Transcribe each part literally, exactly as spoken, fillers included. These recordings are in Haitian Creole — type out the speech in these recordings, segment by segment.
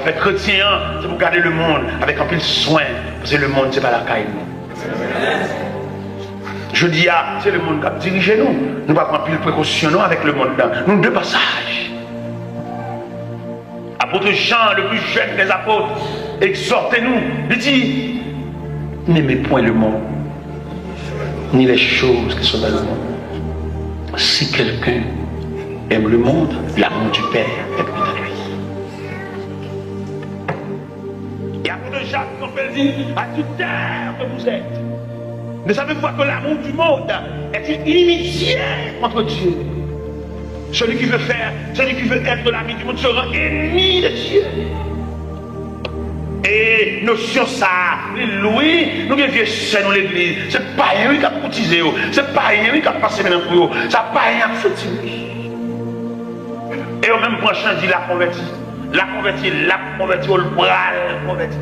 Fè kretyen an, se pou gade lemonn avèk anpil swen, paske lemonn se pa lakay nou. Jodi a, se lemonn k ap dirije nou. Nou pa pran anpil prekosyon non avèk lemonn nan. Nou de pasaj. Apôtre Jean, le plus jeune des apôtres, exhorte nous, il dit, n'aimez point le monde, ni les choses qui sont dans le monde. Si quelqu'un aime le monde, l'amour du Père est plus en lui. Et apôtre Jacques, quand il dit, adultère que vous êtes, ne savez-vous pas que l'amour du monde est une inimitié contre Dieu? Celui qui veut faire, celui qui veut être de l'ami du monde se rend ennemi de Dieu. E nosyon sa a, li lwen, nou gen vye sè nou legliz, se payen wi k ap koutize yo, se payen wi k ap pase men nan kou yo, sa payen ap soti wi. E yo menm pran chan di la konvèti, la konvèti, l ap konvèti, ou l pral konvèti.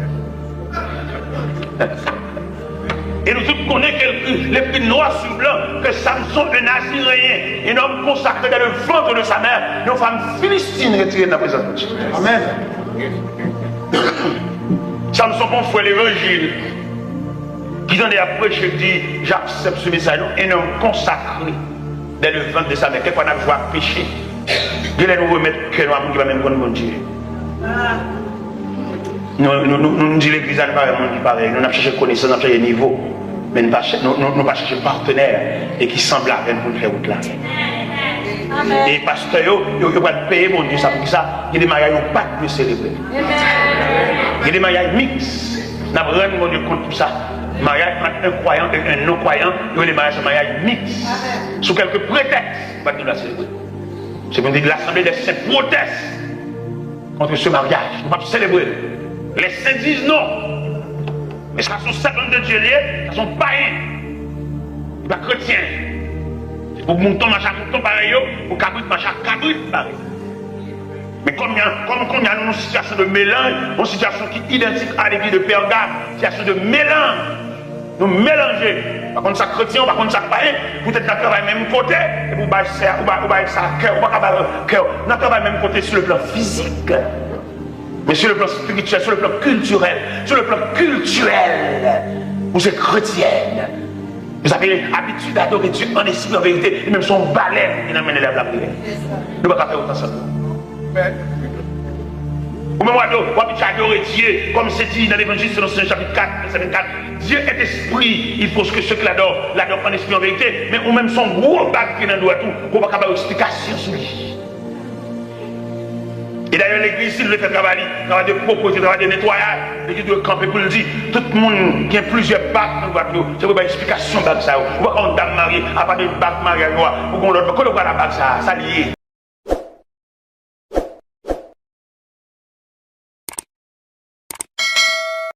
Et nous tous connaissons que l'écrit noir sur blanc que Samson, un Naziréen, un homme consacré dès le ventre de sa mère, une femme philistine retirée dans la présence de Dieu. Amen. Samson, bon frère l'évangile, qui tendait à prêcher, dit, j'accepte ce message, un homme consacré dès le ventre de sa mère. Kèk fwa n ap jwe ak peche. Gen lè nou remèt kè nou a moun ki pa menm konn Bondye. Nou, nou, nou, nou di legliz la, nou pa wè moun ki parèy nou, n ap chèche konesans, n ap chèche nivo. Men nou pa chè-, nou, nou, nou pa chèche patnè e ki sanble avè n pou n fè wout la. E pastè yo, yo, yo pral peye Bondye sa. Poukisa? Gen de maryaj yo pa t dwe selebre. Gen de maryaj miks. N ap rann Bondye kont pou sa. Maryaj ant un croyant et un non-croyant, yo rele maryaj sa maryaj miks. Sou kèlke pretèks, nou pa t dwe selebre. Se pou n di l'Assemblée des Saints proteste contre ce mariage. Nou p ap selebre l. Les saints disent non. Men sa se yon servant de Dieu li ye, sa se yon payen. Li pa kretyen. Se pou mouton mache ak mouton parèy yo, pou kabrit mache ak kabrit parèy. Men kòm y a, kòm kounye a nou nan yon sitiyasyon de melanj, yon sitiyasyon ki idantik a legliz de Pègam, sitiyasyon de melanj. Nou melanje. Ou pa konn sa k kretyen, ou pa konn sa k payen. Poutèt n ap travay menm kote, epi ou bay sè, ou bay, ou bay sa kè, ou pa ka bay kè. N ap travay menm kote sur le plan physique. Mais sur le plan spirituel, sur le plan culturel, sur le plan culturel, ou se kretyèn. Vous avez l'habitude d'adorer Dieu en esprit, en vérité, li menm se yon balèn ki nan men l ap lapriyè. Nou pa ka fè wout ansanm. Ou menm w ap, w ap adore Dye, kòm se di nan Levanjil selon Sen Jan chapit kat, vèsè vennkat, Dieu est esprit, il faut que ceux qui l'adorent l'adorent en esprit, en vérité. Men ou menm se yon gwo bag ki nan dwèt ou, ou pa ka ba yo eksplikasyon sou li. E dayè legliz, si l vle fè travay li, travay de pwoprete, travay de netwayaj, legliz dwe kanpe pou l di, tout moun gen plizyè bag nan dwèt yo, se pou bay eksplikasyon bag sa yo. Ou pa ka yon dam marye, apa de bag maryaj ou a, ou gen yon lòt bag, kote w pral ak bag sa a, sa l ye?